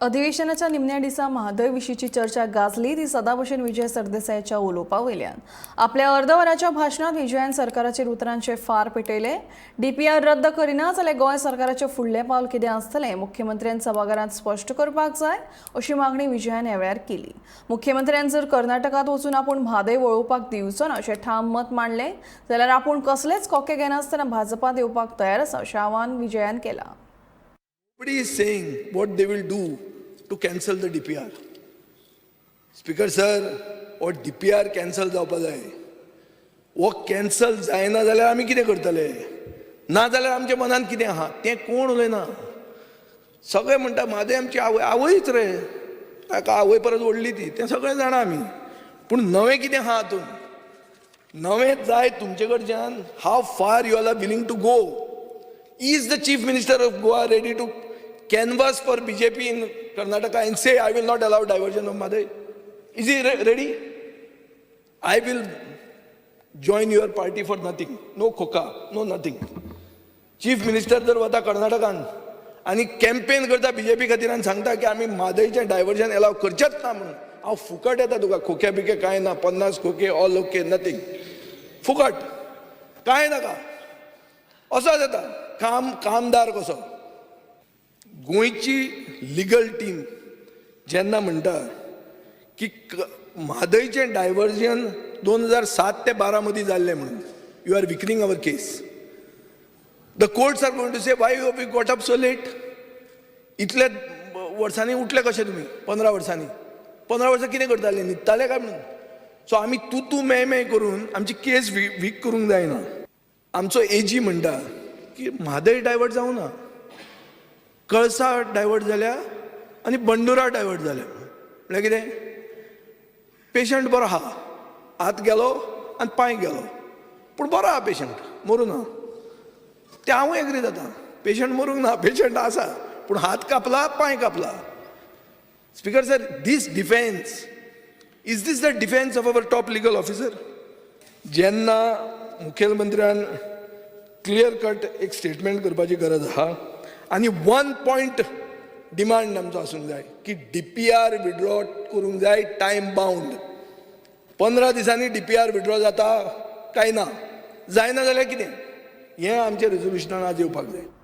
अधिवेशनाच्या निमण्या दिसा म्हादय विशींची चर्चा गाजली ती सदाभशेन विजय सरदेसायाच्या उलोवपा वयल्यान. आपल्या अर्द वराच्या भाशणांत विजयान सरकाराचेर उतरांचे फार पेटयले. डीपीआर रद्द करिना जाल्यार गोंय सरकाराचें फुडलें पावल कितें आसतलें, मुख्यमंत्र्यान सभाघरांत स्पश्ट करपाक जाय अशी मागणी विजयान ह्या वेळार केली. मुख्यमंत्र्यान जर कर्नाटकांत वचून आपूण म्हादय वळोवपाक दिवचो ना अशें ठाम मत मांडलें जाल्यार आपूण कसलेच कोके घेनासतना भाजपांत येवपाक तयार आसा अशें आवाहन विजयान केलां. Nobody is saying what they will do to cancel the DPR. Speaker sir, हो DPR cancel जावपा जाय. हो कॅन्सल जायना जाल्यार आमी कितें करतले? ना जाल्यार आमच्या मनान कितें आहा तें कोण उलयना. सगळे म्हणटा म्हादय आमची आवय. आवयच रे, ताका आवय परत व्हडली ती, तें सगळें जाणा आमी. पूण नवें कितें आहा हातूंत? नवें जाय तुमचे कडच्यान. How far you are willing to go? Is the Chief Minister of Goa ready to canvass for BJP in Karnataka and say, "I will not allow diversion of Mhadei"? Is he ready? I will join your party for nothing. No खोका, no nothing. Chief minister जर वता कर्नाटकान आनी campaign करता BJP खातीर आनी सांगता की आमी म्हादयचें डायवर्जन एलाव करचेच ना म्हणून, हांव फुकट येता तुका. खोके बिके कांय ना, 50 खोके, ऑल ओके, नथींग, फुकट, कांय नाका. असो जाता काम कामदार कसो. गोंयची लिगल टीम जेन्ना म्हणटा की म्हादयचें डायवर्जन 2007 ते 12 मदीं जाल्लें म्हणून, you are weakening our case. The courts are going to say, "Why you we got up so late? इतले वर्सांनी उठले कशे तुमी? 15 वर्सांनी, 15 वर्सां कितें करताले? न्हिदताले काय?" म्हणून. सो आमी तूं तूं मेय मेय करून आमची केस वीक करूंक जायना. आमचो एजी म्हणटा की म्हादय डायवर्ट जावं ना, कळसा डायवर्ट जाल्या आनी बंडुरा डायवर्ट जाल्या. म्हळ्यार कितें? पेशंट बरो आहा, हात गेलो आनी पांय गेलो, पूण बरो आहा पेशंट, मरूं ना. ते हांवूय एग्री जाता. पेशंट मरूंक ना, पेशंट आसा, पूण हात कापला, पांय कापला. Speaker sir, this defence, is this the defence of our top legal officer? जेन्ना मुखेलमंत्र्यान क्लियर कट एक स्टेटमेंट करपाची गरज आहा आनी वन पॉयंट डिमांड आमचो आसूंक जाय की डीपीआर विड्रॉ करूंक जाय टायम बाउंड. 15 दिसांनी डीपीआर विड्रॉ जाता काय ना? जायना जाल्यार कितें? हें आमच्या रेजोल्युशनान आज येवपाक जाय.